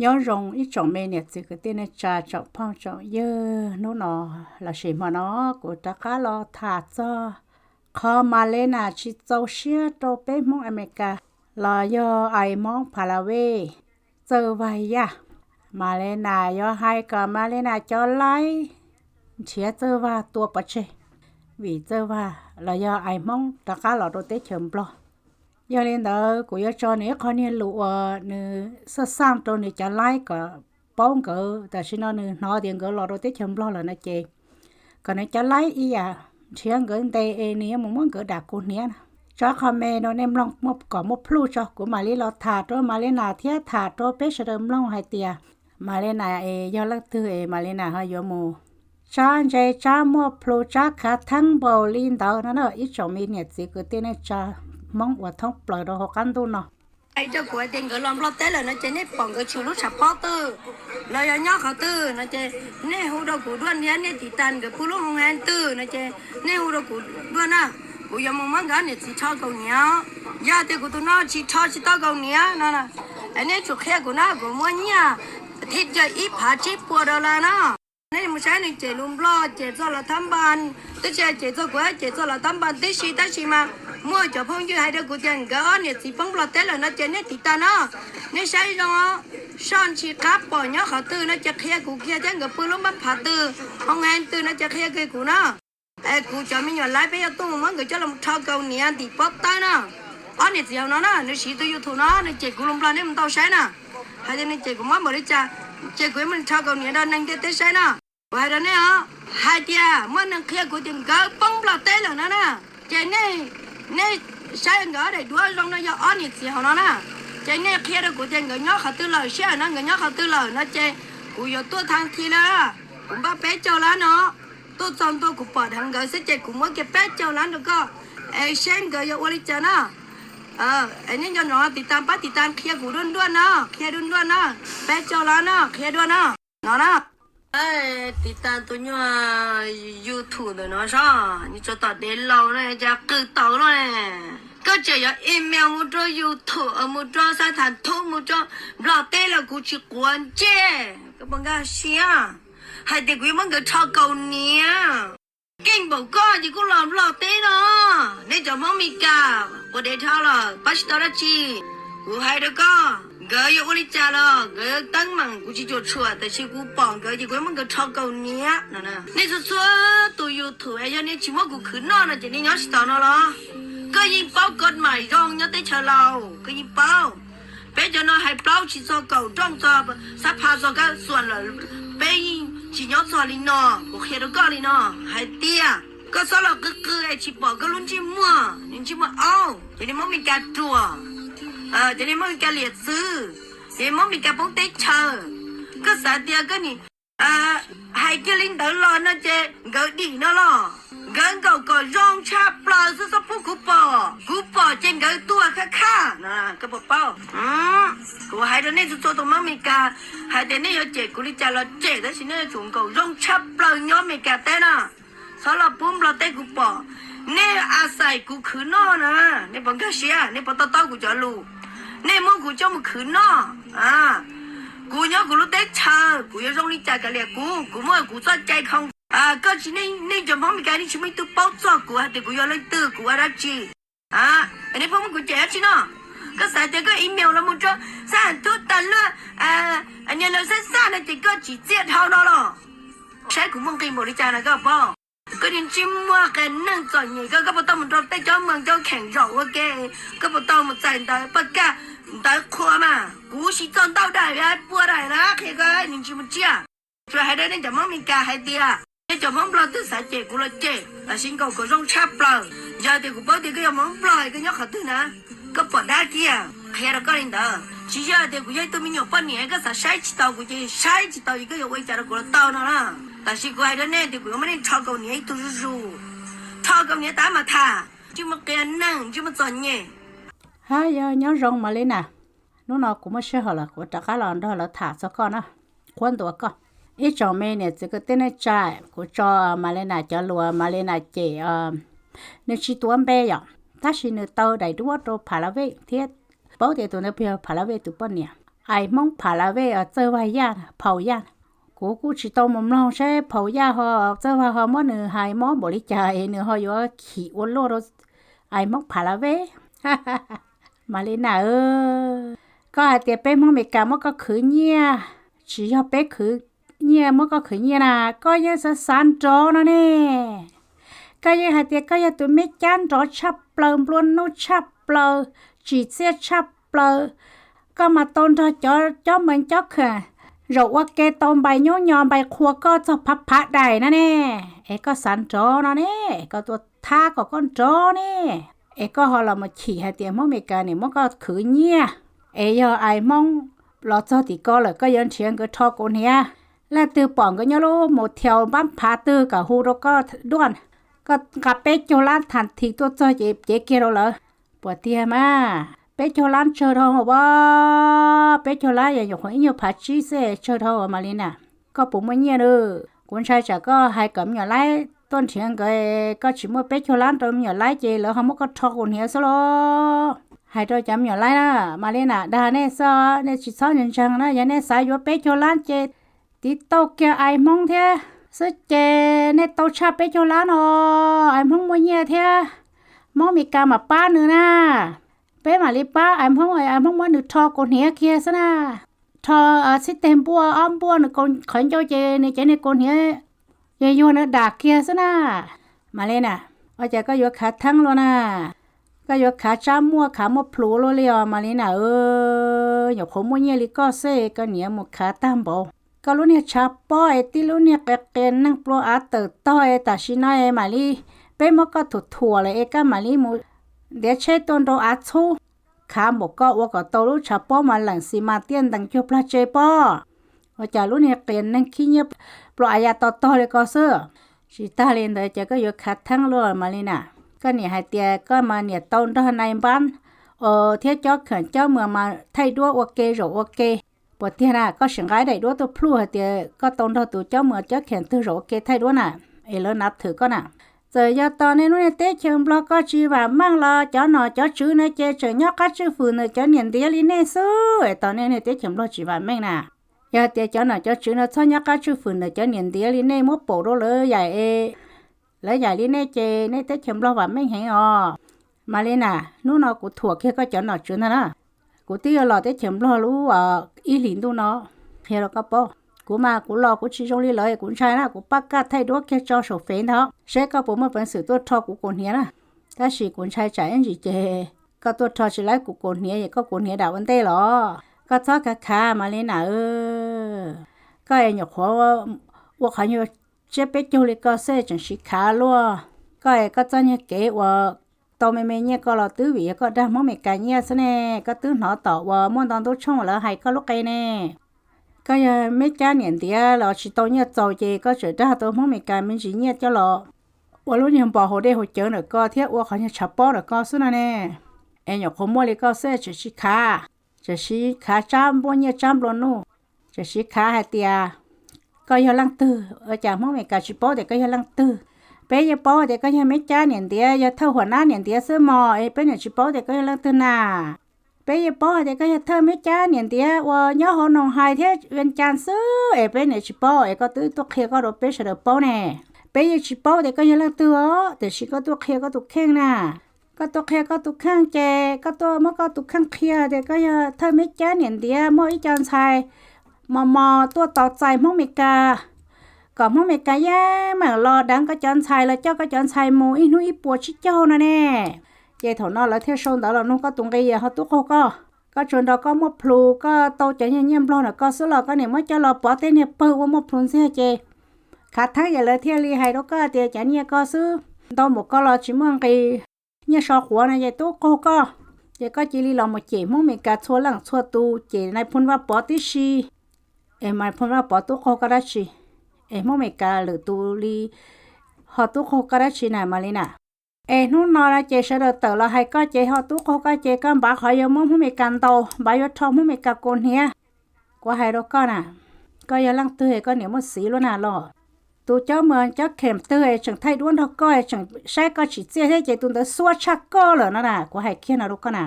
Nyob zoo ib tsoom me niam txiv kwv tij neej tsa tsoom phooj tsoom ywg, hnub no lossis hmo no kuv rov qab los tham txog qhov Malena tsis txaus siab rau peb Hmoob Amelikas los yog ais Hmoob Phalave Txawj Vag Yaj. Malena yuav hais kom Malena cov laib nrhiav Txawj Vag tua pov tseg, vim Txawj Vag los yog ais Hmoob rov qab los rau teb chaws Nplog. Yog li ntawd kuv yuav tso nws ib qho niag lus uas nws xaj xaj rau nws cov laib kom paub nkawd tam sim no nws hnov tias nkawd los rau teb chaws Nplog lawm no ces kom nws cov laib ib yam nrhiav nkawd ntes es nws yuav mus muab nkawd dam kuv hniav na. Tso qhov me no nej mloog kom muaj plhuj tso, kuv mam li los tham rau Malena thiab tham rau peb sawv daws mloog hais tias Malena es yog leej twg es Malena ho yuav mus tsab ntse tsab muaj plhu tsab khav theeb npaum li ntawd no na ib tsoom me niam txiv kwv tij neej tsa Hmoob uas thoob plaws rau hauv qab ntuj no. Hais rau kuv hais tias nkawd los Nplog teb lawm no ces nej pom nkawd tshwm lub tshav pob twg los yog nyob qhov twg no ces nej hu rau kuv dua, thiab nej tiv tas nkawd pw lub hoo heev twg no ces nej hu rau kuv dua na. Kuv yuav mus muab nkawd niam txiv rho kaus hniav. Yog tias kuv tus no tsis rho tsis tau kaus hniav no, nej tsum qhia kuv na, kuv muab nyiaj thib caw ib phav tsib puas dollar na. Nej mus saib nws cem lus Nplog, cem txog los thab npas, twb tsis cem txog kuv, cem txog los thab npas tib si, tab sis mas muaj cov phooj ywg hais rau kuv tias nkawd ob niam txiv poob Nplog teb lawm no ces nej tiv tas no. Nej saib zoo, soj ntsis qab pom nyob qhov twg no ces qhia kuv kiag thiab, nkawd pw lub npab phav twg, hoo heev twg no ces qhia kiag kuv na. Es kuv cov me nyuam laib peb yuav tuaj mus muab nkawd coj los rho kaus hniav ntim pob tawb na. Ob niam txiv hauv no na, nws siv tus YouTube no nws cem kuv lus Nplog, nej mus ntau saib na. Hais tias nws cem kuv mob npaum li cas, ces kuv yuav mus rho kaus hniav rau neeg ntiaj teb saib na. Kuv hais rau nej os, hais tias muaj neeg qhia kuv tias nkawd poob Nplog teb lawm no na, ces nej, nej saib nkawd ob daim duab zoo no yog ob niam txiv hauv no na, ces nej qhia rau kuv tias nkawd nyob qhov twg lawm, sij hawm no nkawd nyob qhov twg lawm no ces kuv yuav tuaj thaj thi na. Kuv npaj peb caug lab no, tuaj txog ntua kuv pom dheev nkawd xwb ces kuv muab kiag peb caug lab rau koj, es seb nkawd yuav ua li cas na. Es nej nco ntsoov tiv tas, pab tiv tas qhia kuv dua nruaj no, qhia dua nruaj no, peb caug lab no, qhia dua no, no na. Tiv tas tus nyuag YouTube ntawm no soj, nws tso tom dev laus na, cas qw tau luaj ne. Koj tseem yuav email mus rau YouTube, mus rau xab tham thub, mus rau Nplog teb los kuv tsis quav ntsej, koj puas nkag siab? Hais tias kuv yuav muab nkawd rho kaus hniav. Keej npaum koj ces kuj los Nplog teb no. Nej cov Hmoob Meskas quav dev dhau lawm, pab tsis tau dab tsi. Kuv hais rau koj, nkawd yuav ua li cas los nkawd teeb meem kuv tsis cuam tshuam, tab sis kuv pom nkawd ces kuv yuav muab nkawd rho kaus hniav no. Nej txhua txhua tus YouTube es yog nej tsis muab kuv khwv noj no ces nej nyob tsis tau no los. Koj yeej paub koj mam zoo nyob teb chaws Laus, koj yeej paub. Peb cov no hais plaub tsis txog kaum nrooj txog xab pha txog kab xuas lawm, peb yeej tsis nyob txog li no. Kuv qhia rau koj li no hais tias koj txhob los qw qw es tsis pom koj lub ntsej muag, nws ntsej muag aub, ces nej Hmoob Meskas ruam, ces nej Hmoob Meskas liam txwv, ces Hmoob Meskas poob teb chaws. Koj xav tias koj nim hais kiag li ntawd los no ces nkawd dim no los? Nkawd nkaum kom zoo tshaj plaws xwb, txhob pub kuv pom, kuv pom ces nkawd tuag khaj khaj no, koj puas paub? Kuv hais rau nej txhua txhua tus Hmoob Meskas, hais tias nej yuav cem kuv li cas los cem, tab sis nej yuav tsum nkaum zoo tshaj plaws nyob Meskas teb na. Txhob los pub Nplog teb kuv pom. Nej a xais kuv khwv noj na, nej puas nkag siab, nej puas to taub kuv cov lus? Nej muab kuv coj mus khwv noj. Kuv nyob kuv lub teb chaws, kuv yuav zoo li cas kav liam kuv, kuv muaj kuv txoj cai khoo. Koj tsis, nej cov Hmoob Meskas nej tsis muaj ib tug paub txog kuv hais tias kuv yog leej twg, kuv ua dab tsi. Nej pheej muab kuv cem dab tsi no? Koj xav tias koj email los mus rau xab tham thub tas luaj, niag laus xab xaj no ces koj tsim txiaj dhau no los? Saib kuv muaj nqis npaum li cas no koj paub? Koj niag ntsej muag qias neeg txom nyem koj, koj puas tau mus rau tej cov moos cov kheem zaum ua ke? Koj puas tau mus txais ntawv paj kaj, ntawv qhua mas kuv siv txog ntau daim pua daim na, qhia koj niag ntsej muag tsiaj. Tsuas hais rau nej cov Hmoob Meskas hais tias nej cov Hmoob Nplog twb xav cem kuv los cem, tab sis nkaum kom zoo tshaj plaws. Yog tias kuv paub tias koj yog Hmoob Nplog es koj nyob qhov twg na, koj pom dab kiag, qhia rau koj li ntawd. Tsis yog tias kuv yog ib tug me nyuam poj niam koj xav saib tsis tau kuv ces saib tsis tau, ces koj yuav ua li cas rau kuv los tau no na. Tab sis kuv hais rau nej tias kuv yuav muab nej rho kaus hniav ib tug zuj zus, rho kaus hniav tas mas tham. Ntsej muag qias neeg, ntsej muag txom nyem. Hab, yog nyob zoo Malena, hnub no kuv muaj sij hawm lawm kuv rov qab los nrog lawv tham txog koj na, qhuab ntuas koj. Ib tsoom me niam txiv kwv tij neej tsa, kuv tso Malena cov lus, Malena cem, nws tsis tuav npe yom, tab sis nws taw daim duab rau Phalavej thiab, paub tias tus ntawd yog Phalavej tus poj niam. Ais Hmoob Pha La Vej, Txawj Vaj Yaj, Phau Yaj. Kuv kuj tsis tau mus mloog seb Phau Yaj ho Txawj Vaj ho muab nws hais mob npaum li cas es nws ho yuav chim ua luaj rau Ais Hmoob Pha La Vej. Mas li na, koj hais tias peb Hmoob Amelikas muab koj khwv nyiaj, tsis yog peb khwv nyiaj muab koj khwv nyiaj na, koj yeej xav xav nrov no ne. Koj yeej hais tias koj yog tus me cab nrov tshaj plaws, nplua nuj tshaj plaws, tsim txiaj tshaj plaws. Koj mas tau nrog cov cov mees cov kham zaum ua ke tau npais nyob nyo npais qhua koj txog phav phav daim na ne. Es koj xav nrov no ne, koj tuaj thab kom koj nrov ne. Es koj ho los mus chim hais tias Hmoob Amelikas nim muab koj khwv nyiaj. Es yog Ais Hmoob los txog tim ko lawm koj yuav nrhiav nkawd rho kaus hniav. Leej twg pom nkawd nyob lub mus thiaus npab phav twg kom hu rau koj duaj, koj nqa peb caug lab thas this tuaj txog ces cev kiag rau lawv. Puas tiag mas? Peb caug lab tsawg dhau a? Peb caug lab yog nyuam qhuav ib nyuag phav tsib xwb, tsawg dhau a Mas Li Na? Koj puas muaj nyiaj na? Kuv ntshai tsam koj hais kom me nyuam laib tuaj nrhiav nkawd, koj tsis muaj peb caug lab rau me nyuam laib ces lawv ho muab koj rho kaus hniav xwb los. Hais rau cov me nyuam laib na, Mas Li Na dag nej xwb, nej tsis txhob ntseeg na. Yog nej xav yuav peb caug lab ces tiv tauj kiag Ais Hmoob thiab xwb ces nej tau tshaj peb caug lab no. Ais Hmoob muaj nyiaj thiab, Hmoob Amelikas mam pab nws na. Peb mam li pab Ais Hmoob, Ais Hmoob muab nws rho kaus hniav kiag xwb na. Rho txhib teg npuaj ob npuaj nws qhov ncauj ces nws cev niag kaus hniav yuag yuag nws dam kiag xwb na. Mas Li Na, ua cas koj yuav khav theeb luaj na? Koj yuav khav tsab muaj khav muaj plhus luaj li os Mas Li Na. Nyuam qhuav muaj nyiaj li koj xwb koj niam mus khav tag npaum. Koj lub niag tshav pob es tib lub niag qias qias neeg plua av tawm tog es tam sim no es mam li peb muab koj thuam thuam lawm es koj mam li mus ntiav tsheb tuaj nrau av txhub. Khav npaum koj ua kom tau lub tshav pob mas leem xis mas tiaj ntees cuag plag tse pob. Ua cas lub niag qias neeg khib nyiab plua av ya to tog li ko xwb. Tsis tag li ntawd ces koj yuav khav theeb luaj Mas Li Na. Koj niam hais tias koj mas niam tau nrog nai npab thiab cob kheem cob muas mas thaij duab ua ke zaum ua ke. Puas tiag na? Koj sim nqa daim duab tuaj plhuj hais tias koj tau nrog tus cob muas cob kheem twg zaum ua ke thaij duab na, es lawv nav thwm koj na. Txawm yog tos nej lub niag teb chaws Nplog koj tsis vam meej los cov nom cov tswv no ces tseem nyob qab tswj fwm ntawm cov niam ntiav li nej xwb es tos nej niag teb chaws Nplog tsis vam meej na. Yog hais tias cov nom cov tswv no txhob nyob qab tswj fwm ntawm cov niam ntiav li nej muab paum rau lawv yaim es lawv yaim li nej ces nej teb chaws Nplog vam meej heev os. Mas Li Na, hnub no kuv thuam kiag koj cov nom tswv ntag na. Kuv twb yuav los teb chaws Nplog lub ib hlis ntuj no, qhia rau koj paub. Kuv mas kuv los kuv tsis zoo li lawv, kuv ntshai na, kuv pab kaj thaij duab kiag tso saum fev ntag seb koj puas muaj peev xwm tuaj rho kuv kaus hniav na. Tab sis kuv ntshai tsam ib ntsis ces koj tuaj rho tsis laib kuv kaus hniav es koj kaus hniav dam ua ntej los. Koj txhob khav khav Mas Li Na. Koj es nyuam qhuav ua qhov nyuag tsiab peb caug li koj xwb tseem siv khav luaj. Koj es koj txoj niag kev uas tau me me nyiaj koj los twb vim yog koj dag Hmoob Meskas nyiaj xwb ne. Koj twb hnov tom uas muaj ntau ntub tshooj lawv hais koj lub qe ne. Koj yog me cab niam ntiav los tsis tau nyiaj txaus ces koj tseem dag tau Hmoob Meskas me ntsis nyiaj coj los ua lub niag npos hauv dej hauv cawv ntawm koj thiab ua qhov niag tshav pob ntawm koj xwb no ne. Es nyuam qhuav muaj li koj xwb tseem siv khav, tseem siv khav tsab npuaj nyiaj tsab nplua nuj, tseem siv khav hais tias koj yog leej twg, ua cas Hmoob Meskas tsis paub tias koj yog leej twg. Peb yeej paub tias koj yog me cab niam ntiav, yog thawj huam nab niam ntiav xwb mog, es peb niam tsis paub tias koj yog leej twg na. Peb yeej paub hais tias koj yog thawj me cab niam ntiav uas nyob hauv Noos Hais thiab Vees Cas xwb, es peb niam tsis paub, es koj twb tuaj qhia koj rau peb sawv daws paub ne. Peb yeej tsis paub tias koj yog leej twg os, tiam sis koj tuaj qhia koj tus kheej na. Koj tuaj qhia koj tus kheej ces koj tuaj muab koj tus kheej qhia tias koj yog thawj me cab niam ntiav muaj ib co ntxhais mos mos tuaj tos txais Hmoob Meskas, kom Hmoob Meskas yeej meem los deev koj cov ntxhais los coj koj cov ntxhais mus ib hnub ib puas tsib caug no ne. Ces thaum no lawv thiaj sau ntawv los nug koj tus nqi ho tub qaug koj. Koj tsuas nrog koj muaj plhus, koj tau cov niag nyiaj Nplog ntawm koj xwb los koj niam muab coj los pov tej niag pawg ua muaj plhus ntxiag ces khav theeb ces lawv thiaj li hais rau koj tias cov nyiaj koj xwb ntau npaum koj los tsis muaj nqis, nyiaj so quav no ces tub qaug koj. Ces koj cia li los mus cem Hmoob Meskas txhua leej txhua tus, cem nais phoo Vaj Pov tib si. Es nais phoo Vaj Pov tub qaug koj dab tsi? Es Hmoob Meskas lwm tus li ho tub qaug koj dab tsi na Mas Li Na? Es hnub no no ces sawv daws tawm los hais koj ces ho tub qaug koj ces koj npav qhov yuav muab Hmoob Meskas ntaus, npav yuav rho Hmoob Meskas kaus hniav. Kuv hais rau koj na, koj yog leej twg koj niam muaj xiv luaj na los? Tus cob muas cob khem twg tseem thaij duab nrog koj, tseem saib koj tsim txiaj thiab ces tus ntawd xuab tshaj koj lawm no na, kuv hais kiag no rau koj na.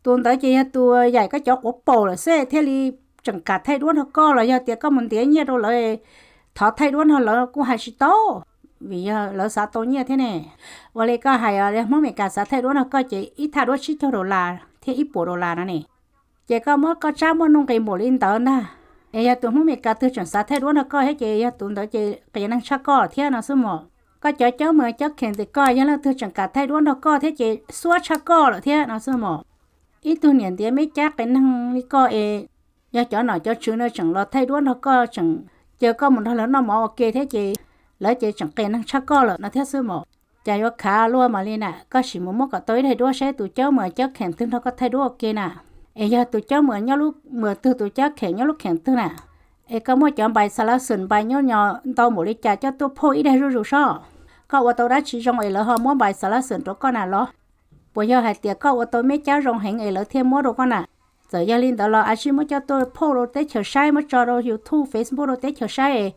Tus ntawd ces yog tus yaim koj cov quav paum lawm xwb thiaj li tseem kam thaij duab nrog koj, los yog tias koj mus ntiav nyiaj rau lawv thov thaij duab nrog lawv kuj hais tsis tau, vim yog lawv xav tau nyiaj thiab ne. Ua li koj hais, yog Hmoob Amelikas xav thaij duab nrog koj ces ib thaj duab tsib caug dollar thiab ib puas dollar no ne. Ces koj muab koj tsab muaj nuj nqis npaum li ntawd ntag, es yog tus Hmoob Amelikas twg tseem xav thaij duab nrog koj thiab ces yog tus ntawd ces qias neeg tshaj koj thiab no xwb mos. Koj cov caub mws caub kheem ntawm koj yog leej twg tseem kam thaij duab nrog koj thiab ces xuab tshaj koj lawm thiab no xwb mos. Ib tug niam ntiav me cab qias neeg li koj es, yog cov nom cov tswv no tseem los thaij duab nrog koj, tseem caw koj mus nrog lawv noj mov ua ke thiab ces lawv ces tseem qias neeg tshaj koj lawm no thiab xwb mos. Cas yuav khav luaj mas li na, koj sim mus muab kom tau ib daim duab saib tus caub mws caub kheem twg nrog koj thaij duab ua ke na. Es yog tus caub mws nyob lub mws twg, tus caub kheem nyob lub kheem twg na, es koj muaj cov npais xas las xwm npais nyob nyo ntau npaum li cas coj tuaj phauj ib daim zuj zus sob. Koj ua tau dab tsi zoo es lawv ho muab npais xas las xwm rau koj na los? Puas yog hais tias koj ua tau me cab zoo heev es lawv thiaj muab rau koj na? Txawm yog li ntawd los a sib muab coj tuaj phauj rau teb chaws saib, muab tso rau YouTube, Facebook rau teb chaws saib es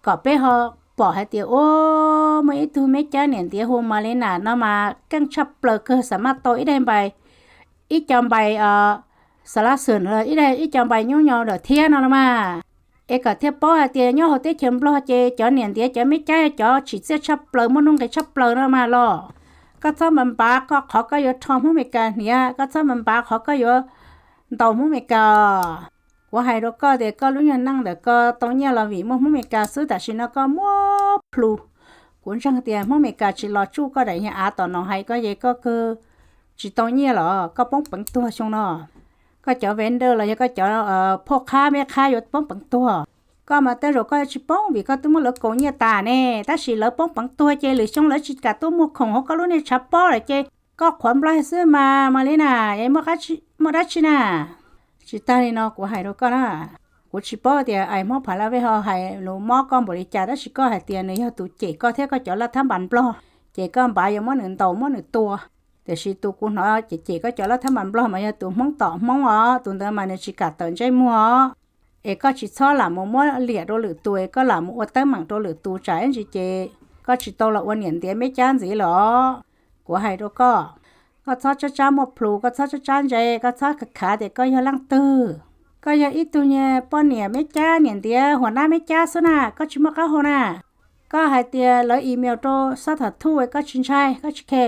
kom peb ho pom hais tias ua muaj ib tug me cab niam ntiav hu Malina no mas keej tshaj plaws kawg, xam maj tau ib daim npais, ib co npais xas las xwm, ib co npais nyob nyo lawm thiab no los mas. Es kom thiaj paub hais tias nyob hauv teb chaws Nplog ces cov niam ntiav cov me cab cov tsim txiaj tshaj plaws, muaj nuj nqis tshaj plaws no mas los. Koj txhob npav npav qhov koj yuav rho Hmoob Amelikas hniav, koj txhob npav npav qhov koj yuav ntaus Hmoob Amelikas. Kuv hais rau koj tias koj lub nyuag neej ntawm koj tau nyiaj los vim muaj Hmoob Amelikas xwb, tam sim no koj muab plhus. Kuv ntseeg tias Hmoob Amelikas tsis los tsuj koj daim av tom no hais koj ces koj kawg tsis tau nyiaj los koj poob peev tuag xyoo no. Koj cov vendor los yog koj cov phauj qhab me qhab yuav poob peev tuag. Koj mas tej zaum koj tsis poob vim koj twb muab lawv kaus nyiaj tas ne, tab sis lawv poob peev tuag ces lwm xyoo lawv tsis kam tuaj muag khoom hauv koj lub niag tshav pob lawm ces koj qhuav nplog xwb mas Malina, muaj dab tsi na? Tsis tag li no kuv hais rau koj na, kuv tsis paub tias ais Hmoob Phav Laj Vej ho hais lus mob koj npaum li cas, tab sis koj hais tias nws yog tus cem koj thiab koj cov laj thab npas Nplog, ces koj npav yuav muab nws ntaus muab nws tua. Tiam sis tus kuv hnov cem cem koj cov laj thab npas Nplog mas yog tus Hmoob tom Hmoob os, tus ntawd mas nws tsis kam tawm ntsej muag os. Es koj tsis txhob lam mus muab liam rau lwm tus, koj lam mus ua teeb meem rau lwm tus tsam ib ntsis ces koj tsis tau los ua niam ntiav me cab ntxiv los. Kuv hais rau koj, koj txhob tsab tsab muaj plhus, koj txhob tsab tsab ntse, koj txhob khav khav tias koj yog leej twg. Koj yog ib tug niag poj niam me cab, niam ntiav huas nab me cab xwb na, koj tsis muaj qab hau na. Koj hais tias lawv email rau xab tham thuj koj tsis ntshai, koj tsis khe.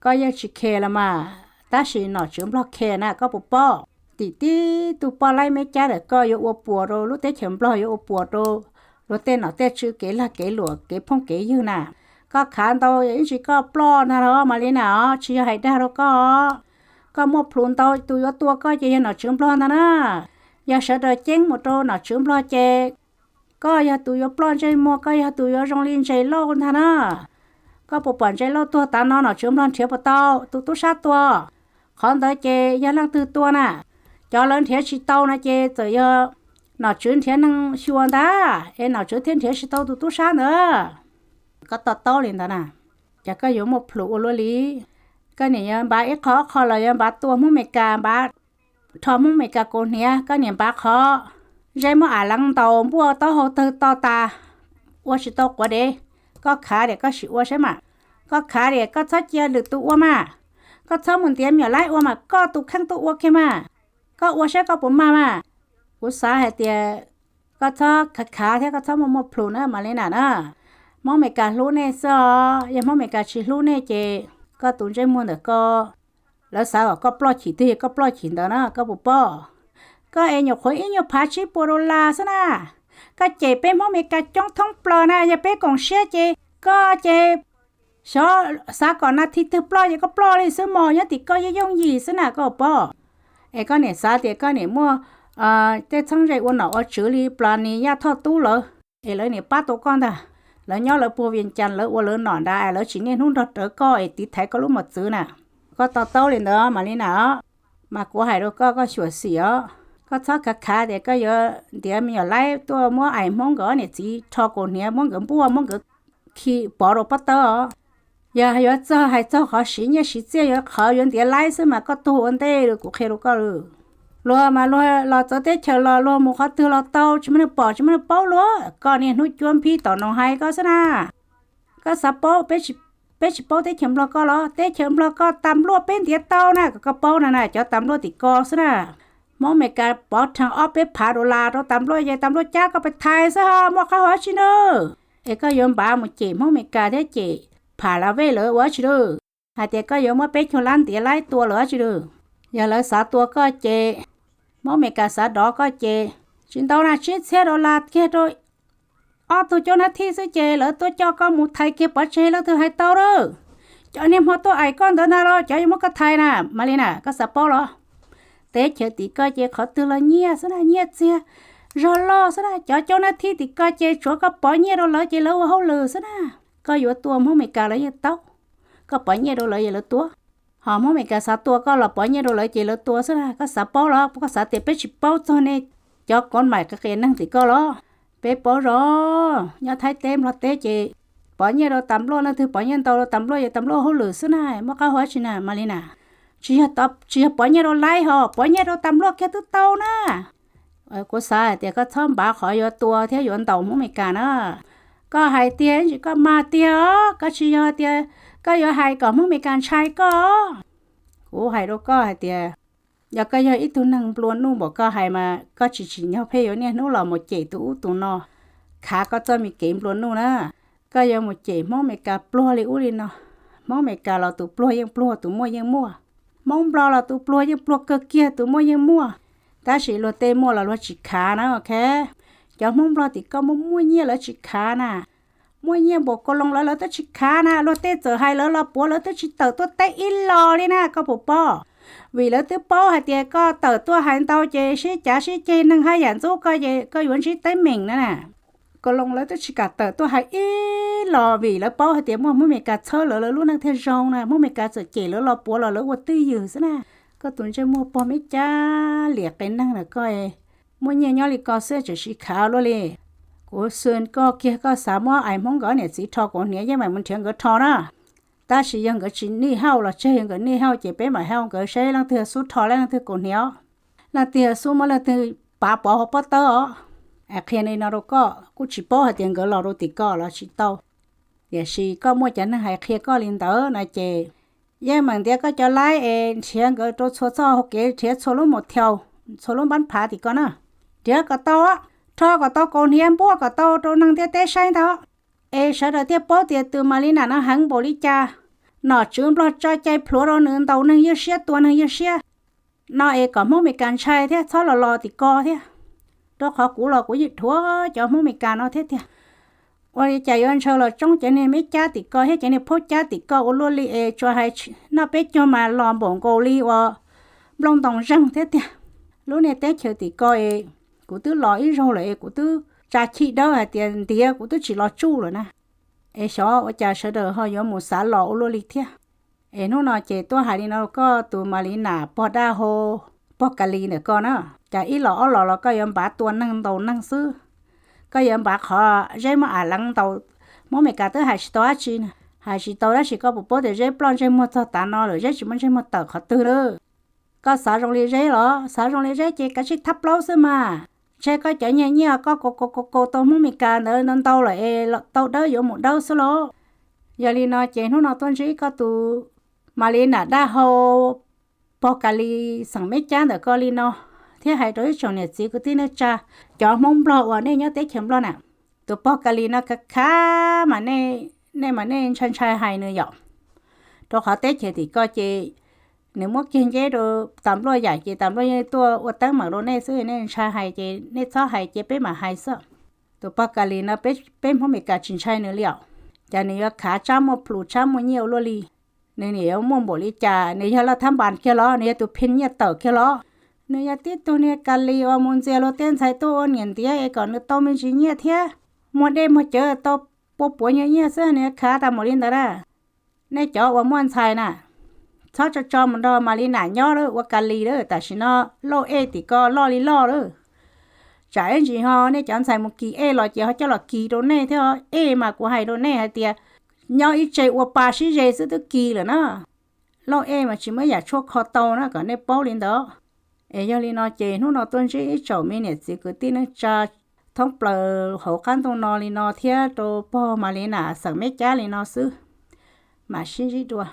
Koj yeej tsis khe los mas, tab sis nom tswv Nplog khe na, koj puas paub? Tim tib tug poj laib me cab ntawm koj yuav ua puas rau lub teb chaws Nplog, yuav ua puas rau luag tej nom tej tswv kev lag kev luam kev phooj kev ywg na. Koj khav ntau ib ntsis koj ploj ntag los Malina os, tsis yog hais dag rau koj. Koj muaj plhus ntau tus yuav tua koj ces yog nom tswv Nplog ntag na. Yog sawv daws ceeb mus rau nom tswv Nplog ces koj yog tus yuav ploj ntsej muag, koj yog tus yuav zoo li Ntses Lauj ntag na. Koj puas pom Ntses Lauj tuag tav no nom tswv Nplog nrhiav puas tau tus tub sab tua? Qhov ntawd ces yog leej twg tua na? Cov lawv nrhiav tsis tau no ces txawm yog nom tswv nrhiav neeg xyuas ntag es nom tswv thiaj nrhiav tsis tau tus tub sab ntawd. Koj to taub li ntawd na, ces koj yuav muaj plhus ua luaj li. Koj niam yuav npav ib qho ob qho los yuav npav tua Hmoob Meskas, npav rho Hmoob Meskas kaus hniav, koj niam npav qhov zeb muab am leev ntaus npuaj taub hau tawg to tas, ua tsis tau quav dev. Koj khav tias koj sim ua saib mas, koj khav tias koj txhob cia lwm tus ua mas, koj txhob mus ntiav me nyuam laib ua mas, koj tus kheej tuaj ua kiag mas, koj ua saib koj puas mag mas. Kuv xav hais tias koj txhob khav khav thiab koj txhob muaj muaj plhus na Malina na. Hmoob Meskas hlub nej xwb os, yog Hmoob Meskas tsis hlub nej ces koj tus ntsej muag ntawm koj, lawv xav kom koj ploj chim twg ces koj ploj chim ntawd na, koj puas paub? Koj es nyuam qhuav ib nyuag phav tsib puas dollar xwb na. Koj cem peb Hmoob Meskas coob thoob plaws na, yog peb koom siab ces koj ces xyov xav kom nas thi twg ploj ces koj ploj li xwb mog, nyob tim koj yooj yooj yim xwb na, koj puas paub? Es koj niam xav tias koj niam muaj tej txheeb ze ua nom ua tswv li Plas Nis, Yaj Thoj Tub lawv, es lawv niam pab tau koj ntag. Lawv nyob lawv puag Vias Cas, lawv ua lawv nom nrad, lawv tsis niaj hnub nrog rawv koj es tiv thaiv koj lub mos txwv na. Koj to taub li ntawd Malina os. Mas kuv hais rau koj, koj xyuam xim os. Koj txhob khav khav tias koj yuav ntiav me nyuam laib tuaj muab ais Hmoob nkawd niam txiv rho kaus hniav, muab nkawd npuaj, muab nkawd khi pov rau pob tawb os. Yog yuav txog hais txog qhov siv nyiaj siv txiaj, yuav qhov yuav ntiav laib xwb mas koj tuag ua ntej lawm, kuv qhia rau koj lawm. Luag mas luag los txawv teb chaws los luag mus qhov twg los tau, tsis muaj neeg pom tsis muaj neeg paub luag. Koj niaj hnub cuab nphib tom no hais koj xwb na. Koj xav paub peb tsis Peb tsis paub teb chaws Nplog koj los? Teb chaws Nplog koj tas npluaj peb ntiav tau na, kom koj paub no na, cov tas npluaj tim ko xwb na. Hmoob Amelikas pov rhees ob peb phav dollar rau tas npluaj ces tas npluaj cab koj pais thais xwb ho muaj qab hau dab tsi na. Es koj yuav npav mus cem Hmoob Amelikas thiab cem pham la vej lawv ua dab tsi lawm? Hais tias koj yuav muab peb caug lab ntiav laib tua lawv dab tsi lawm? Yog lawv xav tua koj ces, Hmoob Amelikas xav dov koj ces, tsis ntau na, tsib txhiab dollar kiag rau ob tug coob nab thij xwb ces lawv tuaj coj koj mus thais kiag pov tseg, leej twg hais tau lawm? Cov niag hmo tuaj aim koj ntawd ntag los cov yuav muab koj thais na, Malina, koj xav paub los? Teb chaws tim ko ces qhov twg los nyiaj xwb na, nyiaj txiag zog loj xwb na, cov coob nab thij tim ko ces tsuav koj pov nyiaj rau lawv ces lawv ua hauj lwm xwb na. Koj yuav tua Hmoob Amelikas lawv yeej tau, koj pov nyiaj rau lawv ces lawv tua. Ho Hmoob Amelikas xav tua koj los pov nyiaj rau lawv ces lawv tua xwb na. Koj xav paub los? Koj xav tias peb tsis paub txog nej cov kov maim qias qias neeg tim ko los? Peb paub zog, nyob Thaib teb Nplog teb ces pov nyiaj rau tas npluaj, leej twg pov nyiaj ntau rau tas npluaj ces tas npluaj hauj lwm xwb na, muaj qab hau dab tsi na, Malina? Tsis yog, tsis yog pov nyiaj rau laib ho, pov nyiaj rau tas npluaj kiag twb tau na. Kuv xav hais tias koj txhob npav qhov yuav tua thiab yuav ntaus Hmoob Amelikas na. Koj hais tiag ntsis koj mag tiag os, koj tsis yog tias koj yuav hais kom Hmoob Amelikas ntshai koj. Kuv hais rau koj hais tias, yog koj yog ib tug neeg nplua nuj npaum koj hais mas koj tsis tsim nyog pheej yuav niaj hnub los mus cem tus ub tus no, khav koj txoj me kev nplua nuj na. Koj yuav mus cem Hmoob Amelikas pluag li ub li no. Hmoob Amelikas los tus pluag yeej pluag, tus muaj yeej muaj. Hmoob Nplog los tus pluag yeej pluag kawg kiag, tus muaj yeej muaj. Tab sis luag tej muaj los luag tsis khav na, ok. Cov Hmoob Nplog tim koj muaj muaj nyiaj lawv tsis khav na. Muaj nyiaj npaum kaus loos lawv, lawv twb tsis khav na, luag tej txawm hais lawv los puav lawv twb tsis tawm tuaj teb ib los li na, koj puas paub? Vim lawv twb paub hais tias koj tawm tuaj hais ntau ces sib cav sib ceg neeg haj yam ntxub koj ces koj yuav ntsib teeb meem na. Kaus loos lawv twb tsis kam tawm tuaj hais ib los vim lawv paub hais tias muaj Hmoob Amelikas txhawb lawv, lawv lub neej thiaj zoo na. Hmoob Amelikas txawm cem lawv los puav los lawv ua twj ywm xwb na. Koj tus ntsej muag pog meb cab liam qias neeg na koj, muaj nyiaj nyob li ko xwb tseem sib khav luaj li. Kuv xwm koj kiag, koj xav muab ais Hmoob nkawd niam txiv rho kaus hniav, yeej mam mus nrhiav nkawd rho na. Tab sis yog nkawd tsis nij hauj los tseg, yog nkawd nij hauj ces peb mam hais nkawd seb leej twg xub rho, leej twg kaus hniav, leej twg xub muab leej twg pav pov hauv pob tawb os. Qhia li no rau koj, kuj tsis paub hais tias nkawd los rau tim koj los tsis tau. Tiam sis koj muaj cov neeg hais qhia koj li ntawd no ces yeej meem ntiav koj cov laib es nrhiav nkawd rau txhua txoj hau kev, nrhiav txhua lub motel, txhua lub npab phav tim koj na. Nrhiav kom tau, rho kom tau kaus hniav, npuaj kom tau rau neeg ntiaj teb saib ntag. Es sawv daws thiaj paub tias tus Malina no heev npaum li cas. Nom tswv Nplog tso cai plhuav rau nws, ntaus neeg ywj siab, tua neeg ywj siab no es kom Hmoob Amelikas ntshai thiab txhob los los tim ko thiab. Rau qhov kuv los kuv yeej dhuav cov Hmoob Amelikas no thiab tiag. Ua li cas yuav ntshaw los tsoob cov niag meb cab tim ko thiab cov niag phaub cab tim ko ua luaj li es tsuas hais noj peb caug mas los npaum nkaus li uas nplooj ntoos zeeg thiab tiag. Lub niag teb chaws tim ko es kuv twb los ib zaug lawm es kuv twb tsa chij dawb hais tias ntiav kuv twb tsis los tsuj lawm na. Es xyov ua cas sawv daws ho yuav mus xav los ua luaj li thiab. Es hnub no ces tuaj hais li no, koj tus Malina pog daj hau, pog Kalis ntawm ko na, cas ib los ob los los koj yuav npav tua neeg ntaus neeg xwb. Koj yuav npav qhov Zeb muab Am Leev ntaus. Hmoob Amelikas twb hais tsis tau dab tsi, hais tsis tau dab tsi, koj puas paub tias Zeb ploj ntsej muag txog tav no lawm, Zeb tsis muaj ntsej muag tawm qhov twg lawm. Koj xav zoo li Zeb los? Xav zoo li Zeb ces kav tsij thab plaub xwb mas. Ntshe koj cov nyiaj nyiaj koj kaus kaus kaus kaus tau Hmoob Amelikas ntawd ntau ntau lawm es tau dawb yuav mus dawb xwb lauj. Yog li no ces hnub no tuaj ntsib koj tus Malina daj hau, pog Kalis xeem Meb Cab ntawm ko li no, thiab hais rau ib tsoom niam txiv kwv tij neej tsa, cov Hmoob Nplog uas nej nyob teb chaws Nplog na, tus pog Kalis no khav khav mas nej, nej mas nej ntshai ntshai hais nws yom. Rau qhov teb chaws tim ko ces nws muab kiag nceb rau tas npluaj yaim ces tas npluaj yeej tuaj ua teeb meem rau nej xwb, nej ntshai hais ces nej txhob hais, cia peb mam hais xwb. Tus pog Kalis no peb Hmoob Amelikas tsis ntshai nws li os. Cas nws yuav khav tsab muaj plhus tsab muaj nyiaj ua luaj li? Nws niam yuav muaj npaum li cas? Nws yog laj thab npas kiag los? Nws yog tus phi nyiaj tawm kiag los? Nws yog tib tug niag Kalis uas mus ntxias luag tej ntxhais tuaj ua niam ntiav es kom nws tau me ntsis nyiaj thiab muag dej muag cawv tau pua puav nyuag nyiaj xwb, nws yuav khav tas npaum li ntawd na? Nej cov uas muaj ntxhais na, txhob tso tso mus nrog Malina nyob lawm, ua Kalis lawm. Tam sim no Lauj Ej tim ko loj li loj lawm. Tsam ib ntsis ho nej cov ntxhais mus kis Ej los ces ho coj los kis rau nej thiab. Ej mas kuv hais rau nej hais tias nyob ib tse ua pa sib ze xwb twb kis lawm na. Lauj Ej mas tsis muaj ib yam tshuaj kho tau na, kom nej paub li ntawd. Es yog li no ces hnub no tuaj ntsib ib tsoom me niam txiv kwv tij neej tsa thoob plaws hauv qab ntuj no li no thiab rau pog Malina xeem Meb Cab li no xwb. mam sib ntsib dua.